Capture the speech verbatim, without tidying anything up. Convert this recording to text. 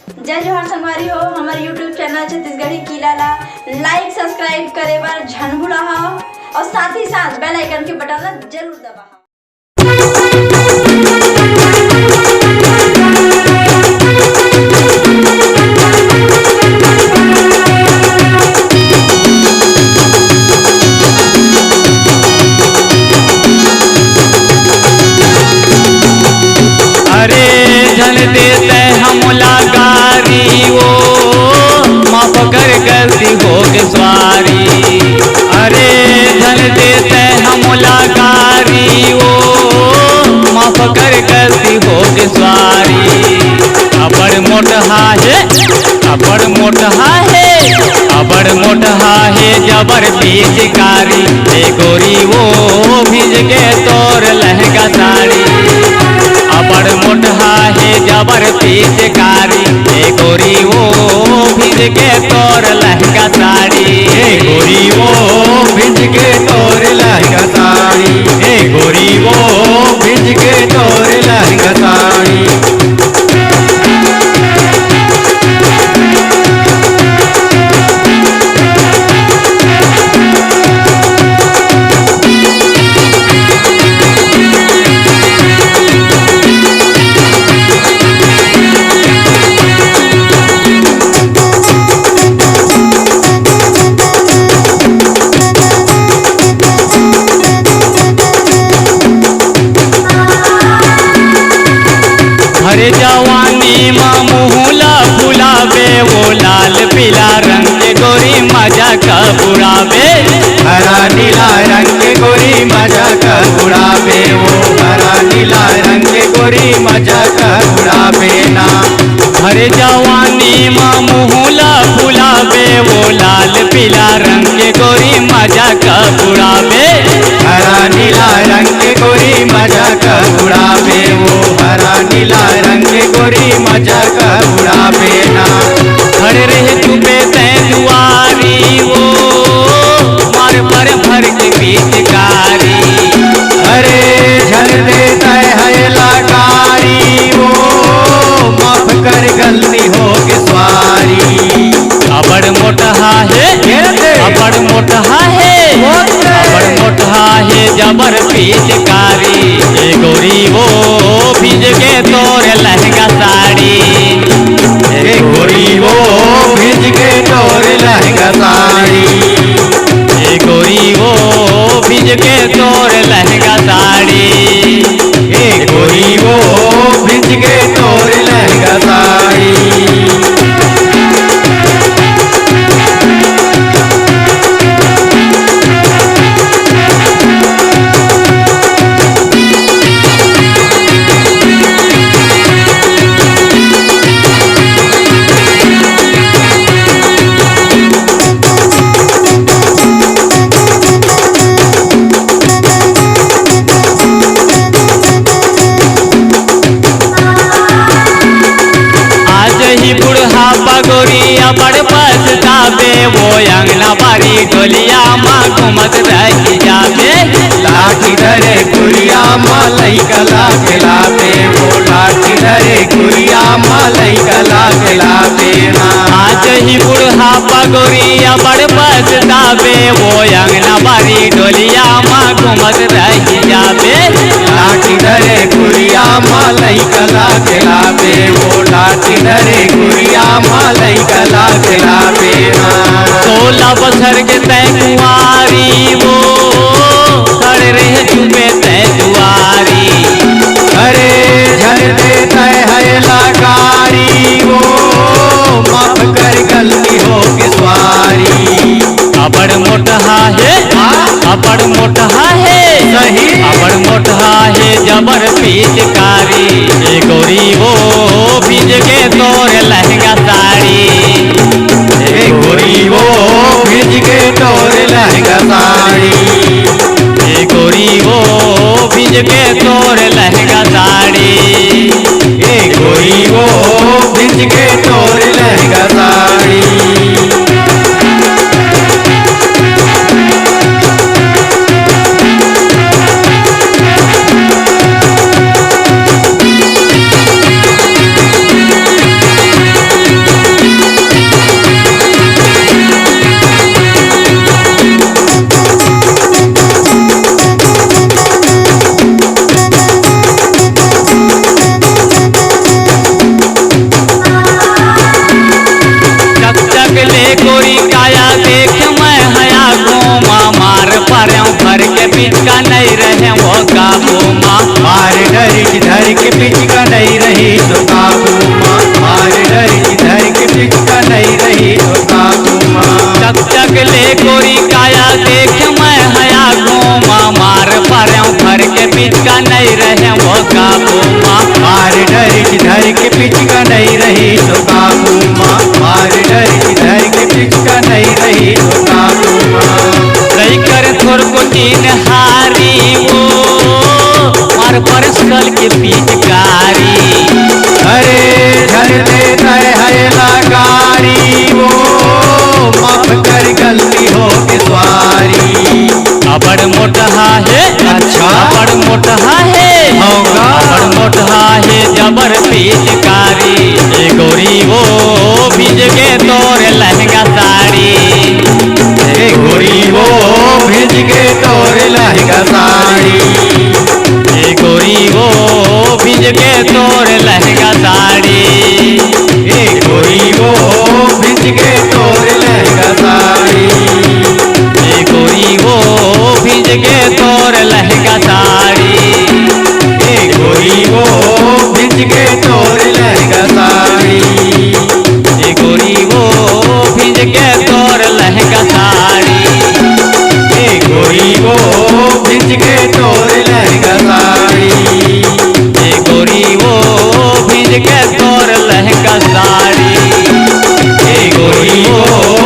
जय जोहार संगवारी हो, हमर YouTube चैनल छत्तीसगढ़ी किला ला like, subscribe करे बर झन भुलाहा और साथ ही साथ bell icon के बटन ला जरूर दबाहा। अरे झन दे तैं हमला गारी ओ, माफ कर गलती होगे सॉरी। अरे झन दे तैं हमला गारी ओ, माफ कर गलती होगे सॉरी। अबड़ मोटहा हे, अबड़ मोटहा हे, अबड़ मोटहा हे जबर पिचकारी। ए गोरी ओ भीज गे तोर लहंगा साड़ी। अबड़ मोटहा हे जबर पिचकारी। ए गोरी ओ भीज गे तोर लहंगा साड़ी। ए गोरी ओ भीज गे तोर लहंगा साड़ी। ए गोरी ओ भीज गे तोर लहंगा साड़ी। अरे जवानी मा मुँह ला फुलाबे, वो लाल पीला रंग के गोरी मजा का उड़ाबे। हरा नीला रंग के गोरी मजा का उड़ाबे, वो हरा नीला रंग के गोरी मजा का उड़ाबे ना। अरे जवानी मा मुँह ला फुलाबे, वो लाल पीला रंग के गोरी मजा का उड़ाबे। हरा नीला रंग के गोरी मजा का उड़ाबे, वो हरा नीला रंग के गोरी मजा का उड़ाबे ना। खड़े रहे चुपे तैं दुआरी, वो मार पर भर के पिचकारी। अरे झन दे तैं है लकारी, वो माफ कर गलती होगे सॉरी। अबड़ मोटहा हे, ए दे। अबड़ मोटहा हे, मोट हे। अबड़ मोटहा हे जबर पिचकारी। ए गोरी वो भीज गे तोर लहंगा साड़ी। ए गोरी वो भीज गे तोर लहंगा साड़ी। ए गोरी वो भीज गे तोर लहंगा साड़ी। ए गोरी वो भीज गे तोर लहंगा साड़ी। आज ही बुढ़ापा गोरी अबड़ पछताबे, वो अंगना बारी डोलिया मा घूमत रह जाबे। लाठी धरे कुरिया मा लइका ला खेलाबे, वो लाठी धरे कुरिया मा लइका ला खेलाबे ना। आज ही बुढ़ापा गोरी अबड़ पछताबे, वो अंगना बारी डोलिया मा घूमत रह जाबे। लाठी धरे कुरिया मा लइका ला खेलाबे, वो लाठी धरे कुरिया मा लइका ला खेलाबे ना। सोलह बछर के तैं कुंवारी, वो खड़े रहे चुपे तैं दुआरी। अरे झन दे तैं है लकारी, वो माफ कर गलती होगे सॉरी। अबड़ मोटहा हे, हाँ। अबड़ मोटहा हे, सही। अबड़ मोटहा हे जबर पिचकारी। ए गोरी वो भीज गे तोर लहंगा साड़ी। ए गोरी वो भीज गे तोर लहंगा साड़ी। ए गोरी वो भीज गे तोर लहंगा साड़ी। ए गोरी वो भीज गे तोर लहंगा साड़ी। तो काबू मा, मार डर की धर के टिचका नहीं रही तो काबू मा। नहीं करे थोर को तीन हारी वो, मार परसल के पिचकारी। अरे झर दे तय है लाकारी वो, माफ कर गलती हो के स्वारी। अबड़ मोटहा हे, अच्छा। अबड़ मोटहा हे, होगा। अबड़ मोटहा हे जबर पिचकारी। ए गोरी वो भिज के तोर लहंगा साड़ी। ए गोरी वो भिज के तोर लहंगा साड़ी। ए गोरी वो भिज के तोर लहंगा साड़ी। ए गोरी वो भिज के तोर लहंगा साड़ी। ए गोरी वो भिज के तोर लहंगा साड़ी। ए गोरी वो भिज के तोर लहंगा साड़ी। ए गोरी वो भिज के तोर लहंगा साड़ी। ए गोरी वो भिज के तोर लहंगा साड़ी। ए गोरी वो भिज के तोर लहंगा साड़ी। ए गोरी वो